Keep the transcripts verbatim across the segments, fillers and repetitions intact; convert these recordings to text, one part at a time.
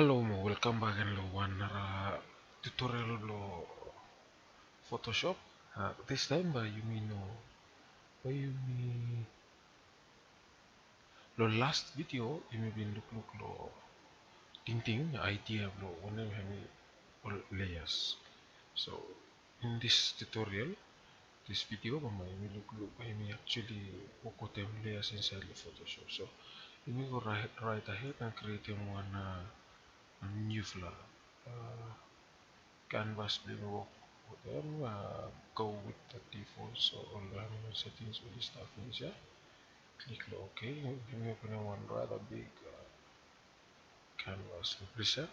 Halo mo welkam bak gen lo wan nara tutorial blo Photoshop. Ah, distaem bae yumi no, bae yumi, lo las video yumi bin lukluk lo tingting, idea blo wanem hemi ol layers. So in this tutorial, this video, bambae yumi lukluk, bae yumi actually wok wetem layers insaed lo Photoshop. So yumi go right, right ahead and krietem wan, ah, niufala, ah, canvas blo yumi wok wetem, ah, go with the default, so ol, ah, settings we oli stap finis ia. Klik lo OK, yumi openem wan rather big, ah, canvas lo ples ia.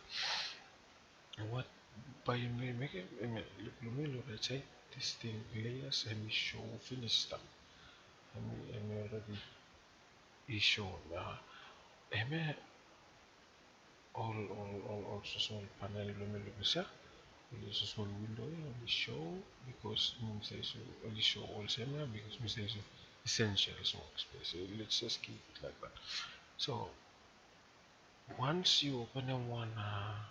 What bae yumi mekem, hemi, luk lo mi lo right saed, this thing layers, hemi show finis stap. Hemi, hemi already i show ia. Hemia ol, ol, ol, ol smosmol panel blo mi lo ples ia. Ol smosmol window ia oli show because mi save yu, oli show olsem ia because mi save yu essentials workspace. So let's just keep it like that. So once yu openem wan, ah,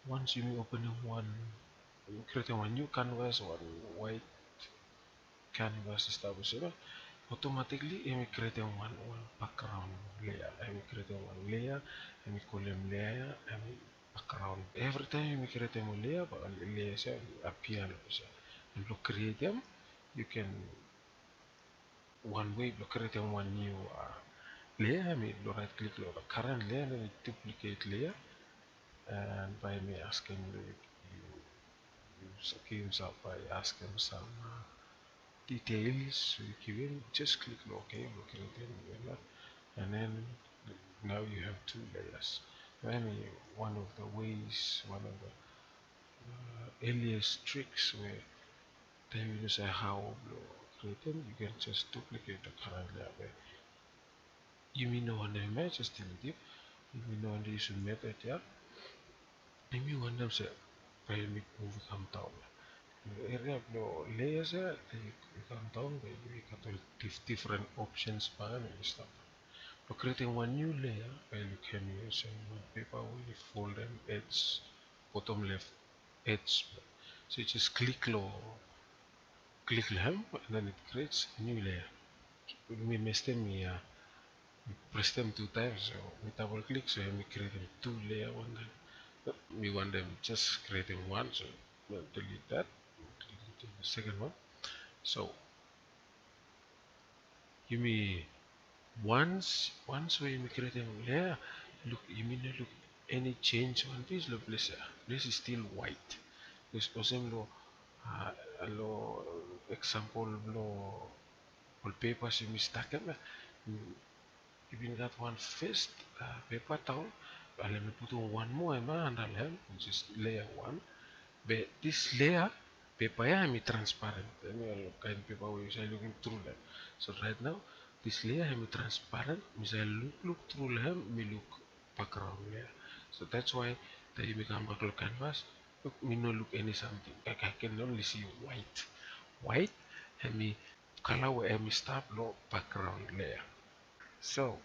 once yumi openem wan, krietem wan niu canvas, wan white canvas i stap olsem ia, automatically hemi krietem wan, wan background layer. Hemi krietem wan layer, hemi kolem layer ia hemi background. Evritaem yumi krietem wan layer, bae ol layers ia oli appear lo ples ia. And blo krietem, yu ken, wan wei blo krietem wan niu, ah, layer, hemi lo right click lo the current layer, then duplicate layer. And bae mi askem yu, yu, yu, okay, yu save bae askem sam, ah, details we yu givim, just klik lo OK, lo krietem niu layer. And then now you have two layers. Hemi wan of the ways, wan of the, ah, earliest tricks we taem yu no save hao blo krietem, yu ken just duplicate the current layer. Yumi no wantem ia, just delete it. Yumi no wantem yusum method ia. Yumi wantem se bae yumi muv i kam daon ia. Lo area blo layers ia, yu kam daon, bae yumi gat ol dif-, different options bae hemi stap. Blo krietem wan niu layer, bae yu luk hemi olsem wan pepa we i foldem edge, bottom left edge. So yu just klik lo, klik lo hem, and then it creates a new layer. Mi mestem, mi, ah, mi presem tu taem, so mi double click, so hemi krietem tu layer wan taem. Mi wantem just krietem wan, so mi delete that, delete the second one. So yumi, once, once we yumi krietem layer, luk, yumi no luk eni jenis wan ples lo ples ia. Ples i stil white. Bikos olsem lo, ah, lo example blo ol papers yumi stakem ia, i bin gat wan fes, ah, pepa daon, bae hemi putum wan moa hemia anda lo hem, which is layer wan. Be this layer pepa ia hemi transparent. Hemia ol kaen pepa we yu save lukluk tru lo hem. So right now this layer hemi transparent, mi save lukluk tru lo hem, mi luk background layer. So that's why taem yumi kambak lo canvas, luk, mi no luk eni samting. I, I can only see white. White hemi kala we hemi stap lo background layer. So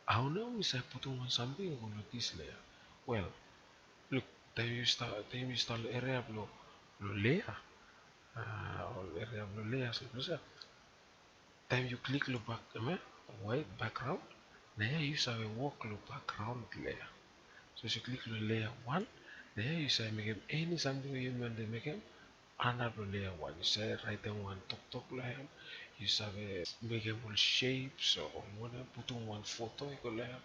hao nao mi save putum wan samting i go lo this layer? Wel, luk, taem yu stap, taem yu stap lo area blo, lo layer, ah, ol area blo layers lo ples ia. Taem yu klik lo back, hemia, white background, naoia yu save wok lo background layer. So sapos yu klik lo layer wan, naoia yu save mekem eni samting we yu wantem mekem anda lo layer wan. Yu save raetem wan toktok lo hem, yu save mekem ol shapes o wanem, putum wan foto i go lo hem.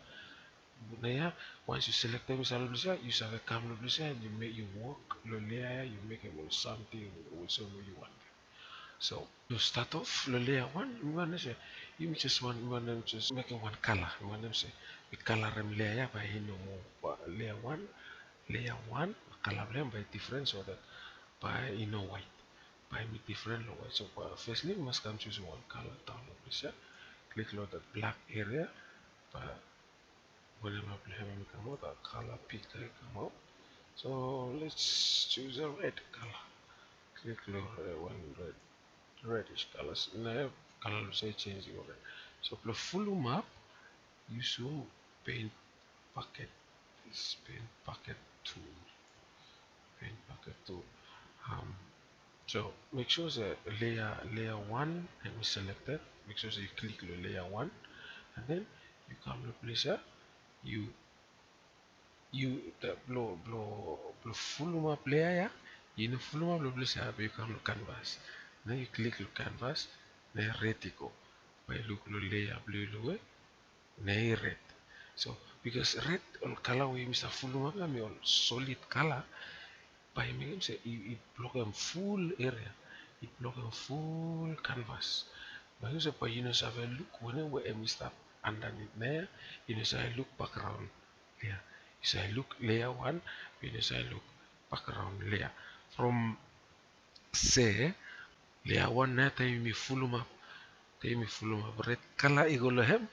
Naoia, once yu selektem i stap lo ples ia, yu save kam lo ples ia, yu me-, yu wok lo layer ia, yu mekem ol samting olsem we yu wantem. So to start off lo layer wan, mi wantem se, yumi just wan, mi wantem just mekem wan kala, mi wantem se mi kalarem layer ia bae i no moa, bae layer wan, layer wan, kala blo hem bae i difren, so that bae i no white, bae hemi difren lo white. So bae firstly mi mas kam jusum wan kala daon lo ples ia. Klik lo that black area, bae wanem blo hem hemi kamaot, a kala pink ia i kamaot. So let's choose a red kala. Klik lo, eh, wan red, reddish kala. Naoia kala lo ples ia i jenis i go red. So blo fulumap, yusum paint bucket, this paint bucket tool, paint bucket tool. Um, so make sure se layer, layer wan hemi selected. Make sure se yu klik lo layer wan, and then yu kam lo ples ia, yu, yu, blo, blo, blo fulumap layer ia, yu no fulumap lo ples ia, be yu kam lo canvas. Nao yu klik lo canvas, nao red i go. Bae yu luk lo layer blo yu lo we, nao i red. So because red, ol kala we yumi save fulumap ia hemi ol solid kala, bae i mekem se i, i blokem ful area, i blokem ful canvas. Bae yu se bae yu no save luk wanem we hemi stap andanit nao ia, yu no save luk background layer. Yu save luk layer wan, be yu no save luk background layer. From se layer wan nao ia, taem yumi fulumap, taem yumi fulumap red kala i go lo hem,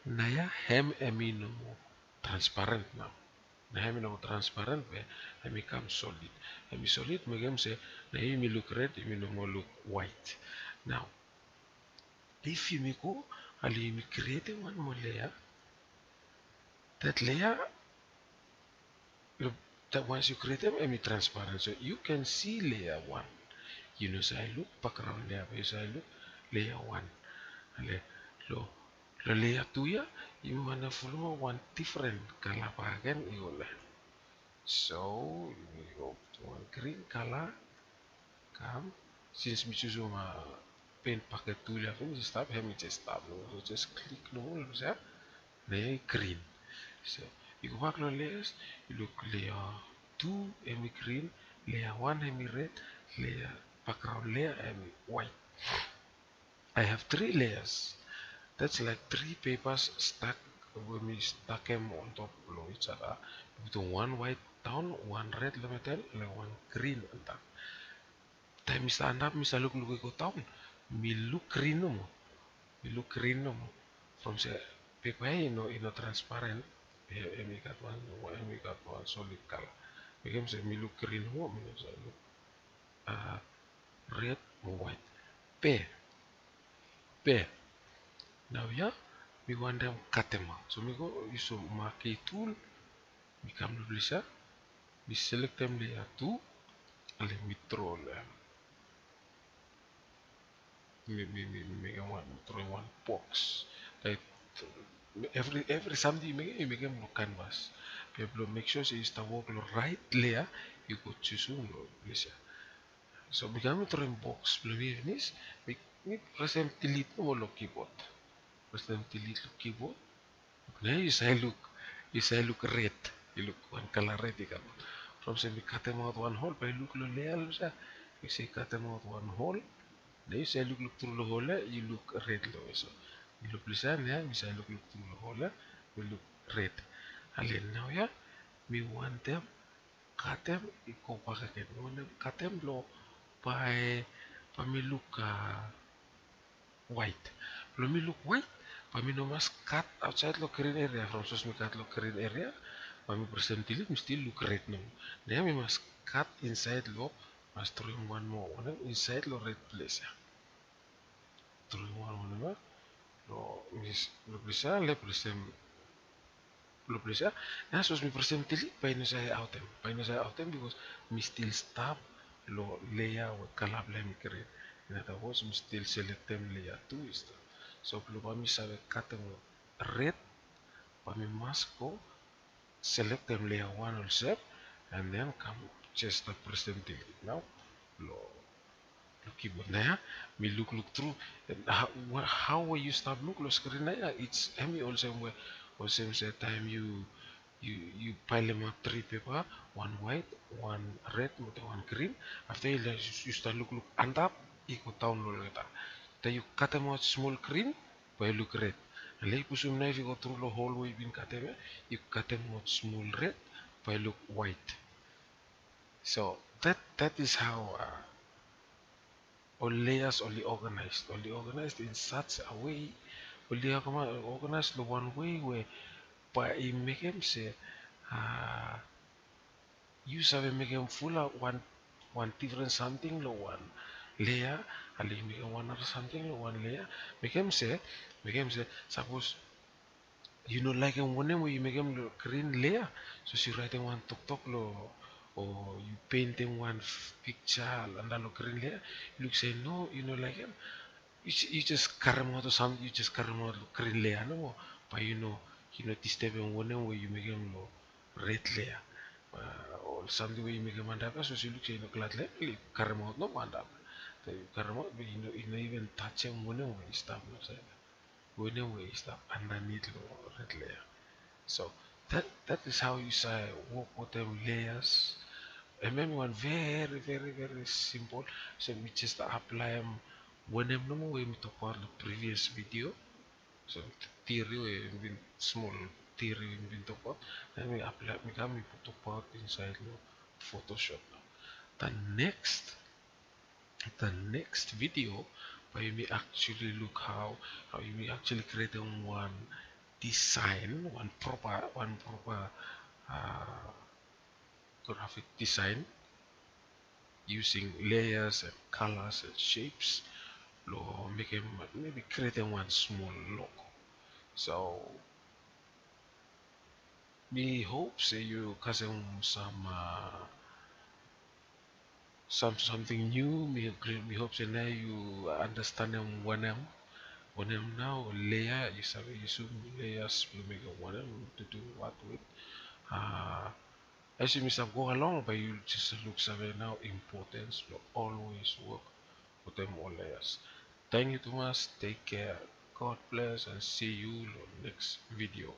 nao ia hem hemi no moa transparent nao. Nao ia hemi no moa transparent be hemi kam solid. Hemi solid mekem se nao ia yumi luk red, yumi no moa luk white. Nao if yumi go ale yumi krietem wan moa layer, that layer, that once yu krietem, hemi transparent. So yu can see layer wan. Yu no save luk background layer, be yu save luk layer wan. Ale lo, lo layer tu ia yumi wantem fulumap wan different kala bakegen i go lo hem. So yumi go putum wan green kala. Kam, since mi jusum paint bucket tool ia finis, i stap, hemi jes stap nomo. So jes klik nomo lo ples ia, nao ia i green. So yu gobak lo layers, yu luk layer tu hemi green, layer wan hemi red, layer, background layer hemi white. I have three layers. That's like three papers stack we mi stakem on top lo each other. Mi putum wan white daon, wan red lo medel, and wan green antap. Taem mi stap antap, mi stap lukluk i go daon, mi luk green nomo. Mi luk green nomo. From se pepa ia i no, i no transparent. Hemi gat wan, hemi gat wan solid kala. Mekem se mi luk green nomo, mi no save luk, a, red mo white. Be, be naoia mi wantem katemaot. So mi go yusum marquee tool. Mi kam lo ples ia, mi selektem layer tu, ale mi dro lo hem. Mi, mi, mi, mi mekem wan, droem wan box. Laik evri, evri samting yu mekem, yu mekem lo canvas. Be blo make sure se yu stap wok lo raet layer, yu go jusum lo ples ia. So mi kam, mi droem box blo mi finis, mi, mi presem delete nomo lo keyboard. Presem delete lo keyboard. Nao ia yu save luk, yu save luk red. Yu luk wan kala red i kamaot. From se mi katemaot wan hole, bae yu luk lo layer lo ples ia, mi se katemaot wan hole. Nao ia yu save lukluk tru lo hole ia, yu luk red lo ia. So lo ples ia nao ia mi save lukluk tru lo hole ia, mi luk red. Ale naoia mi wantem katem i go bakegen. Mi wantem katem lo, bae, bae mi luk, a, white. Blo mi luk white, bae mi no mas kat aotsaed lo green area. From sapos mi kat lo green area, bae mi presem delete, mi stil luk red nomo. Nao ia mi mas kat insaed lo, mas droem wan moa wanem insaed lo red ples ia. Droem wan wanem ia lo, mi s-, lo ples ia, ale presem lo ples ia. Nao sapos mi presem delete, bae i no save aotem, bae i no save aotem, bikos mi stil stap lo layer we kala blo hem i green. In other words, mi stil selektem layer tu i stap. So blo bae mi save katem red, bae mi mas go selektem layer wan olsem, and then kam jes stap presem delete nao lo lo keyboard. Nao ia mi lukluk tru. And how, how we yu stap luk lo screen nao ia, it's, hemi olsem we, olsem se taem yu, yu, yu paelemap tri pepa, wan white, wan red, mo wan green. Afta yu, yu stap lukluk antap i go daon lo olgeta. Taem yu katemaot smol green, bae yu luk red. Ale yu pusum naef i go tru lo hole we yu bin katem ia, yu katemaot smol red, bae yu luk white. So that, that is how, uh, ol layers oli organized. Oli organized in such a way, oli organized lo wan way we bae i mekem se, uh, yu save mekem fulap wan, wan different samting lo wan layer, ale yu mekem wan nara samting lo wan layer. Mekem se, mekem se, sapos yu no laekem wanem we yu mekem long green layer. Sapos yu raetem wan toktok long, o yu pentem wan piksa antap long green layer, yu luk se no, yu no laekem, yu jes karemaot long samting, yu jes karemaot long green layer nomo. Bae yu no, yu no distebem wanem we yu mekem long red layer. Ol samting we yu mekem antap ya, sapos yu luk se yu no glad long hem, yu karemaot nomo antap. Yu karemaot be yu no, yu no iven tajem wanem we i stap long saed ya, wanem we i stap andanit long red layer. So that, that is how yu save wok wetem layers. Hemia hemi wan very, very, very simple. So mi jes aplaem wanem nomo we mi tokbaot long previous video. So theory we mi bin, smol theory we mi bin tokbaot, na mi aplaem, mi kam mi tokbaot insaed long Photoshop nao. The next, the next video, bae yumi actually luk how, how yumi actually createm wan design, wan proper, wan proper, uh, graphic design using layers and colors and shapes long mekem, maybe createm wan smol logo. So mi hop se yu kasem sam, uh, sam, samting niu. Mi, mi hop se nao yu andastanem wanem, wanem nao layer, yu save yusum layers blong mekem wanem, to do what with. Uh, as yumi stap go along, bae yu jes luksave nao importance blong always wok wetem ol layers. Tangkiu tumas, take care, God bless, and see you long next video.